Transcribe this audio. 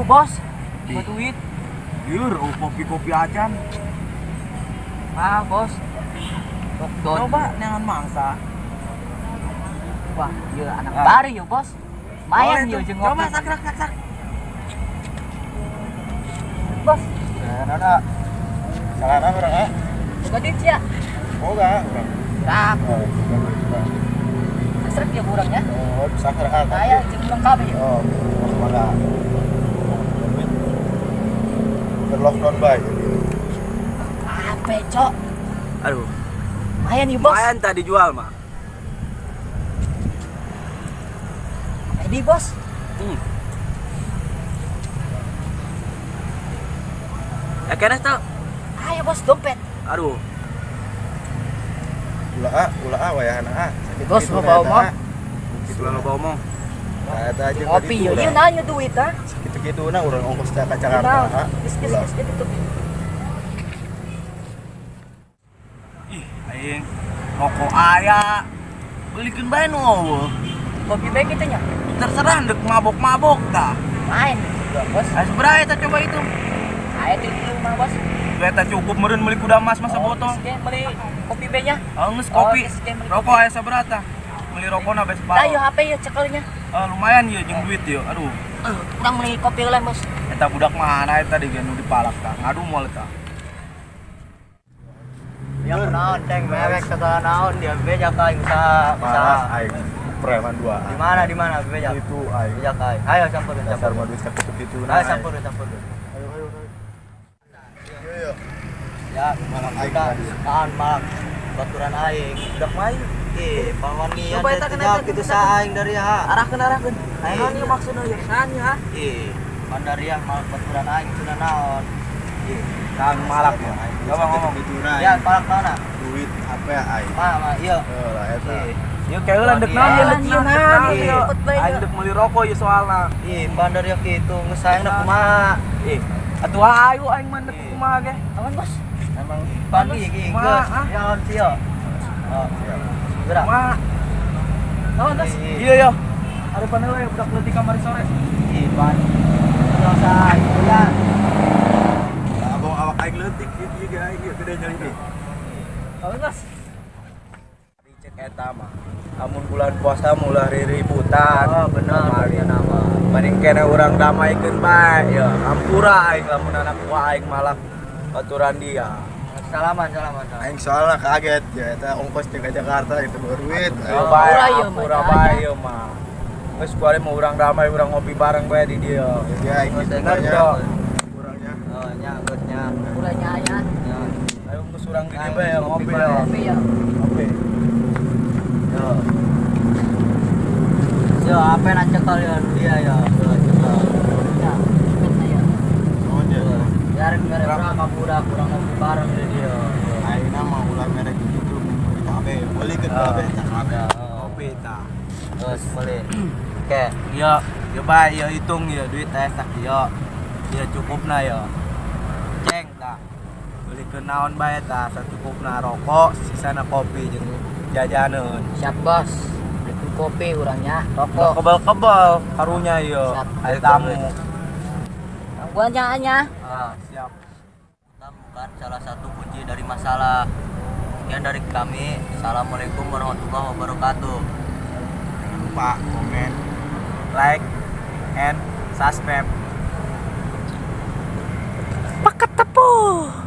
Bos. Ih. Buat duit. Yur, oh, kopi-kopi acan. Ah, Bos. Lockdown. Coba neangan mangsa. Wah, iya anak Ah. baru ya, Bos. Lumayan Boleh yo tuh. jeung Coba ngopi. sak sak sak sak. Bos, Nah, salah apa urang ah? boga duit sia. Boga urang. Nah, Oh, boga duit urang. srek ya urang ya. Oh, bisa ah. Saya jeung urang kabeh ya. Oh, mangga. Duit. Berlockdown bae jadi. Apa, Cok? Aduh, Lumayan ya, Bos. lumayan tadi jual mah. Apa di, Bos? Ya kene tau. Ayo, Bos, dompet. Aduh, Ulah ah, ulah ah wayahna ah. Sakit Bos, gitu mau na bawa eta, mah. ah. Gitu sudah na. loba omong. Nah, eta aja Ngopi yo. Ieu nanya duit ah. Sakitu-kitu na urang ongkos teh ka Jakarta. Nah, ah. geus geus Ulah. geus gitu. Ih, aing rokok aya. Belikeun bae nu eueuh. Kopi bae kitu nya. Terserah ndek mabok-mabok tah. Main juga, Bos. Ayo seberapa eta coba itu? Ayo tilu mah, Bos. Eta cukup meureun meuli kuda emas masa Oh, botol. geus ge meuli kopi be nya. Oh, geus kopi. Oh, geus ge meuli Rokok aya sabaraha tah? Meuli rokona bae Tah yo separuh. HP yo cekelnya. Ah, lumayan ieu jeung duit ieu. Aduh, Eh, urang meuli kopi heula, Bos. Eta budak mana eta di nu dipalak tah. Ngadu moal eta. Ya naon ceng mewek segala naon dia beja ka aing usaha Malah usaha. aing preman dua. Di mana di mana beja? Itu aing. Beja ka aing. Ayo samperin Dasar samperin. mah duit sakitu-kitu na. Ayo aing. samperin samperin. Ayo ayo ayo. Yo yo. Ya, Malah aing kita tadi. naon malak baturan aing. Budak main. Ih, pawanian Coba eta teh kena, jauh eta kitu kena. sa aing dari ha. Arahkeun arahkeun. Ayo Naon ieu maksudna ieu? Naon ieu ha? Ih, Bandariah malak baturan aing cenah naon. Ih, Kang malak ya. Aing duit Coba ngomong. sakitu-kitu na, ya aing. palak naon ah? Duit HP aing. Ma, ma, iya. Oh, lah eta. Ih, Ieu kayak heula ndek naon ieu ndek Iya, naon ndek naon iya. ieu. Cepet bae, Aing iya. ndek meuli rokok ieu soalna. Ih, Bandariah kitu geus sayangna kumaha? Ih, atuh ayo aing mah ndek kumaha ge. Awan, Bos. Emang Pagi iki Kumaha, geus. ah? Ya on sia. Oh, siap. gerak. Kumaha? Awan, Bos. Ih, Iya yo. Ada panel ya budak leutik kamari sore. Ih, pan. Terus aing ya. Lah abang awak aing leutik kieu ieu ge aing ieu gede nyali teh. Awan, Bos. Dicek eta mah. Amun bulan puasa mulah riributan. Oh, bener Kamari. ya nama. Mending kene urang damaikeun bae ya. Ampura aing lamun anak buah aing malah baturan dia. Salaman, salaman, salaman. Aing soalnya kaget ya eta ongkos teh ka Jakarta gitu bawa duit. Yo bae, Ampura ieu mah, ampura nya. bae ieu mah. Geus kuari mah urang damai urang ngopi bareng bae di dieu. Jadi aing gitu Bener, nya. Bro. Kurangnya. Oh, nya geus nya. Urangnya aya. Nya. Ayo geus urang di dieu Ayo, bae ngopi ngopi bae. ya. Kopi ya. Ngopi. Yo. Yo, apa yang cekel ya dia ya. Yo, cekel. Ya, dompetna ya. Oh, Yo, dia. Biarin merek berapa budak kurang ngopi bareng di dia. Yo. Aing mah ulah merek gitu kabeh. Beulikeun Ah. kabeh tah kabeh. Ya, Ngopi tah. Terus beli. Oke. Yo, yo bae yo hitung yo duit teh tak yo. Yo cukupna yo. Ceng tah. Belikeun naon bae tah sacukupna rokok, sisana kopi jeung jajaneun. Siap, Bos. Beli kopi urangnya, Ulah rokok. kebal-kebal karunya yo. Siap. Aya tamu. Gangguannya nya. Ah, Siap. Kita bukan salah satu kunci dari masalah. Sekian dari kami. Assalamualaikum warahmatullahi wabarakatuh. Jangan lupa komen. Like and subscribe. Paket tepuh.